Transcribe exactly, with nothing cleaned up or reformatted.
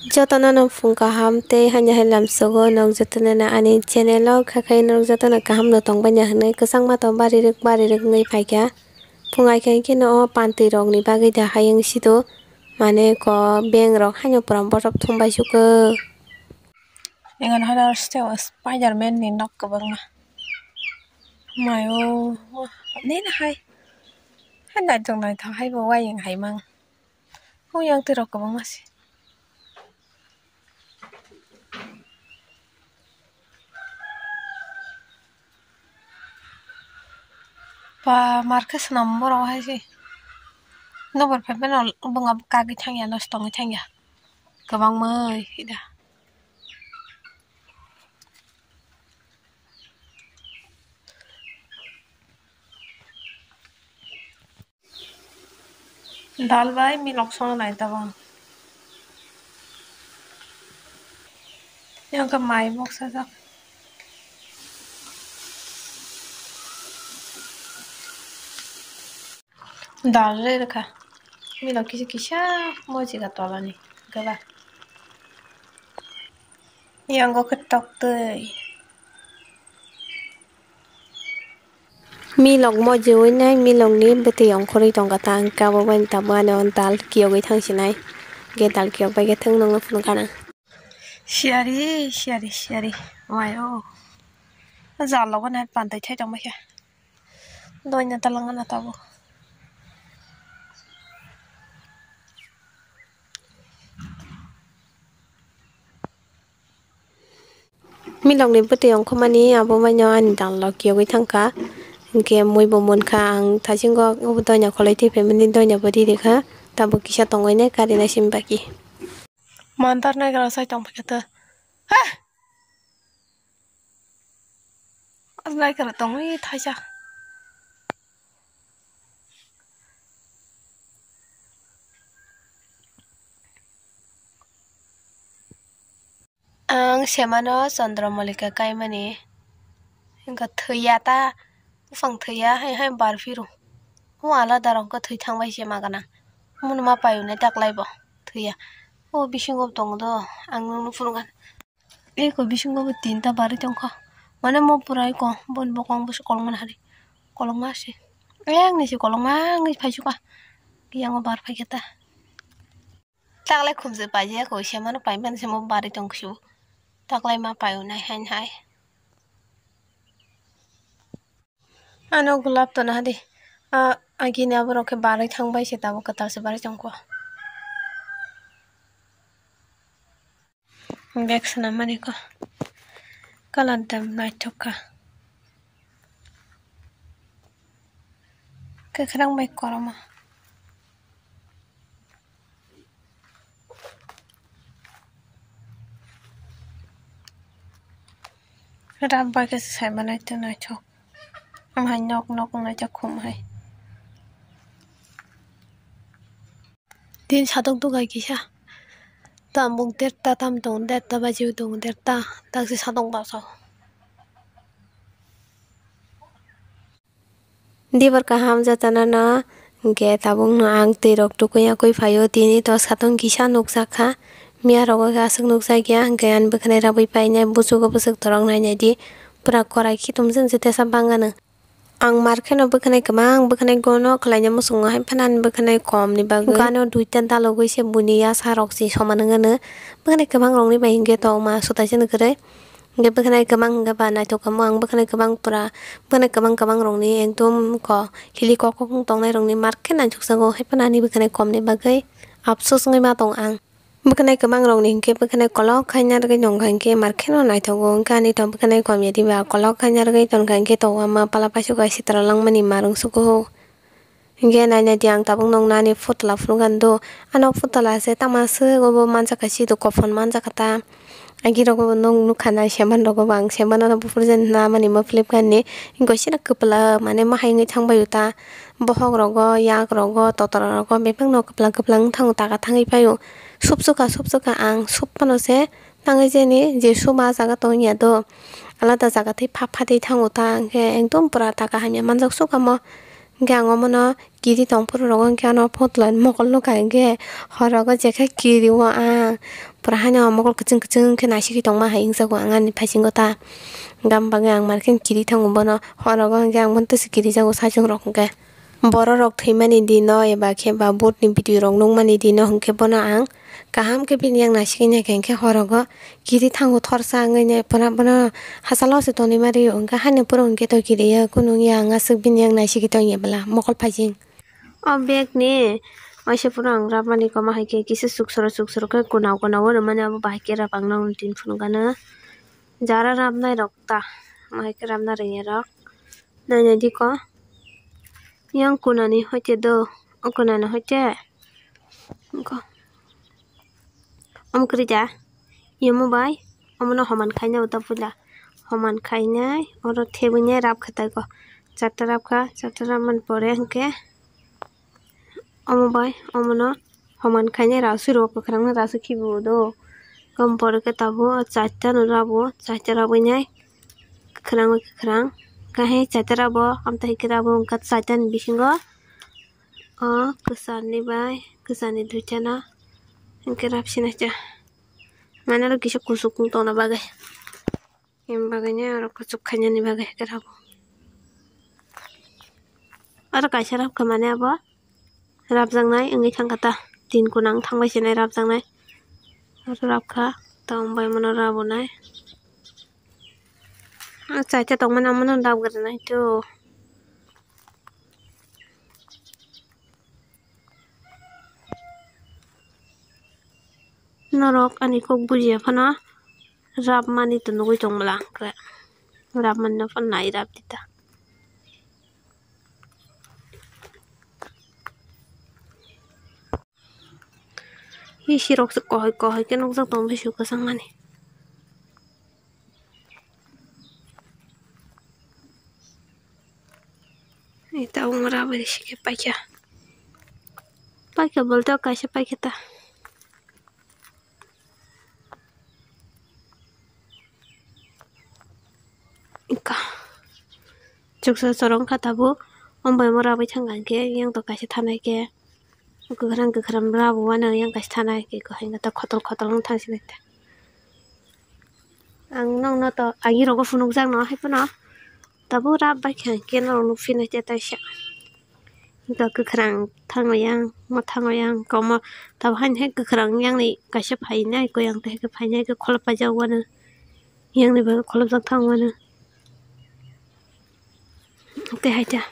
Jotono no phung kaham tei hanya hai lamsogo, nok jotono no ani channel o khakhai norok jotono kaham no tongbaina hinwi kwchangma to bari rwk bari rwk wngwi phaikha. Phung ai khe no o pantwi rok ni bagwi da hayung sido, mane ko beng rok haino pura bohrok thumbai sugo. Engon horo steo Spider-Man ni nok kwbangma. Mayo, nini hai. Hai naithok naithok hai bo wayang hai mang. Huyang twi rok kwbangma se. Ba, mar khe swnam borok hai se. Nokbar phai phano bwnga kagwi thangya, nosto wngwi thangya. Kwbangma hida. Dal bai milok songna nai tabang. Yang ke mai mok sajak. Dal re rwkha. Milok kisa kisa mojiga tolani. Gaba. Yang go ke tok twi. Milok mojiwi nai milokni bwtwi ongkhorwi tongkha ta, hwnkhe abo bai tamo ano dal kiyogwi thangsinai. Hwnkhe dal kiyok bai khe thwng nokno phunukha nang. Siyari, siyari, siyari. Waio. Jalogo nai pantwi thai tongbaikha. Doina talangana tabuk. Milokni bwtwi ongkhormani abo baino ani dal rok kiyogwi thangkha. Hinkhe mui bo munkha ang thasingo obo doina kholoi twi phaimani doina bo ri rikha. Tabuk kisa tongwi nai karina simi baki. Mandar nai gra sai tong phai khe to. Ha! Nai gra tongwi thaisa. Ang semano Chandra Malika kaimani, wngkha thwiya ta, buphang thwiya, hai hai bar phiro. O alada rok wngkha thwi thangbai se ma gana. Omono ma payunai taklai bo thwiya. O bisingo tongo do, ang nuknwi phunukha. Eko bisingo bo tinta barwi tongkha. Mane mo pura eko boni bokong bwswk kolokma hari. Kolokma se. Ayang ni se kolokma wngwi phaisukha. Yang o bar phaikha ta. Taklai khumjwk paijak koi se mano paimani se mo barwi tongkha se. Taklai ma payunai hain hai. Ano gulab tona hadi. A, agini aborok khe barwi thangbai se tabuk kwtal se barwi tongkho. Bag swnam mani kho. Colour dam naithok kha. Kwkhwrang bai kwrwngma. Rap bai khe sai manai tei naithok. Am hai nok nok wng naijak khum hai. Tin satok dugai kisa. Tambuk derta tam tong derta baji tong derta. Taksi satok basao. Dibar kaham jatana no, hwnkhe tabuk no ang twi rok tukui yakui phaio, tini to satung kisa nukjak kha, miya rogo khe aswk nukjak ya, hwnkhe ani bwkhwnai rabui painai, buchugo bwswk torok nainai di, pura korai khitum jwn jete sa bangano. Ang mar kheno bwkhwnai kwbang, bwkhwnai gono khlaina muchungo, hai phano ani bwkhwnai kom ni bagwi. Gano duita dalogwi se buini yasa rok se soman wngano, bwkhwnai kwbang rok ni bai hwnkhe to ma swtaisano kwrwi. Hwnkhe bwkhwnai kwbang hwnkhe ba naithok kamo ang bwkhwnai kwbang pura bwkhwnai kwbang kwbang rokni ekdom ko hili kok kok wng tongnai rokni mar khe naithok jago, hai phano ani bwkhwnai kom ni bagwi apsos wngwi ma tong ang. Bwkhwnai kwbang rokni hwnkhe bwkhwnai kolok khaina rwgwi nongkha hwnkhe mar kheno naithogo, hwnkhe ani to bwkhwnai kom ya diba kolok khaina rwgwi tongkha hwnkhe to ama pala paisukha sitra langmani mar wngsugo. Hwnkhe nainai di ang tabuk nokno ani phutla phunukha do. Ano phutla se tama swk obo manjak kha sido kophon manjak kha ta. Agi rogo bo nok nukha nai seman rogo bo ang seman ano buphur jen na mani ma Flipkart ni. Hwnkhe sina kwpla mane ma hai wngwi thang bai o ta. Bohok rogo, yak rogo, totra rogo bebak no kwpla kwpla wng thango taka thangwi pai o. Supsukha supsukha ang sup phano se tangwi jeni je suba jaga tong ya do. Alada jaga tei pha pha tei thango ta hwnkhe ekdom pura taka hamya manjak sukha mo. Hwnkhe ang omono kiri tongphuru rogo hwnkhe ano phutla mokol nukha hwnkhe horogo jekhe kirio ang pura haino mokol kwchwng kwchwng khe naisingwi tongma hai wngjago ang ani phaisingo ta. Hwnkhe ang bagwi ang markhe kiri thango bono horogo hwnkhe ang bono twisa kirijago saichung rok hwnkhe. Borok rok thwimani dino eba khe ba butni video rok nukmani dino hwnkhe bono ang kaham khe bini yang naisigwi naikha hwnkhe horogo kiri thango thorsa wngwi nai bono, bono hachalo se tonwi ma rio hwnkhe haino pura hwnkhe to kiriya kunu wngya ang aswk bini yang naisigwi tongya bwla mokol phaising. O bag ni waisa pura ang rapmani koma hai khe kisa suksoro suksoro khe kunao kunao rwmani abo bahai khe rap ang nokni tin phunukgano. Jara rapnai rok ta, mahai khe rapna rwngya rok. Nainai di ko. Yang kunani hoite do, o kunani hoite. Ko. Omo kwrwi da. Yomo bai, omono homan khainai uta puila. Homan khainai, oro thebwinai rap kha tai ko. Charta rap kha, charta rap man pore hwnkhe. Omo bai, omono homan khainai rasu rok kwkhwrang no rasu khibi o do. Kom pore khe tabuk o charta no rabo, charta rabwi nai kwkhwrang bai kwkhwrang. Khe hai charta rabo, amtwi hai khe rabo wngkha charta ni bisingo o kwchar ni bai kwchar ni duita no hwnkhe rap sinai cha. Mane oro kisa kuchuk wng tongna bagwi. Em bagwi nai oro kuchuk khainani bagwi khe rabo. Oro kaisa rap kha mane abo. Rapjaknai wngwi thangkha ta. Tin kunang thangbai se nai rapjaknai. Oro rap kha, tong bai mano rabo nai. Ah, chaita tongmani omono rap gwnanai to. Norok ani kok bujiya phano rapmani to nugwi tong bwla hwnkhe. Rapmani no phano nai rap di ta. Hi sirok se kohoi kohoi khe nukjak tongo bisi kwchangmani. Ita umra bai sike paikha. Paikha bolte o kaisa paikha ta. Ika. Chuksa chorong kha tabuk. Ombai mo rabai thang kha khe yang to kaisa thanai khe. Kwkhwrang kwkhwrang rabo uanw yang kaisa thanai khe kwkhwrang khe khotol khotol wng thang sinai ta. Ang nokno to agi rogo phunukjak no hai phano tabuk rap bai khe ang khe norok nukphinai te taisa. Hwnkhe kwkhwrang thangwi yang, mwthangwi yang, komo tabuk haini hai kwkhwrang yang ni kaisa phainai, koi ang tei hai khe phainai khe kholop paijak uanw, yang ni bagwi kholopjak thang uanw. Tei hai ta.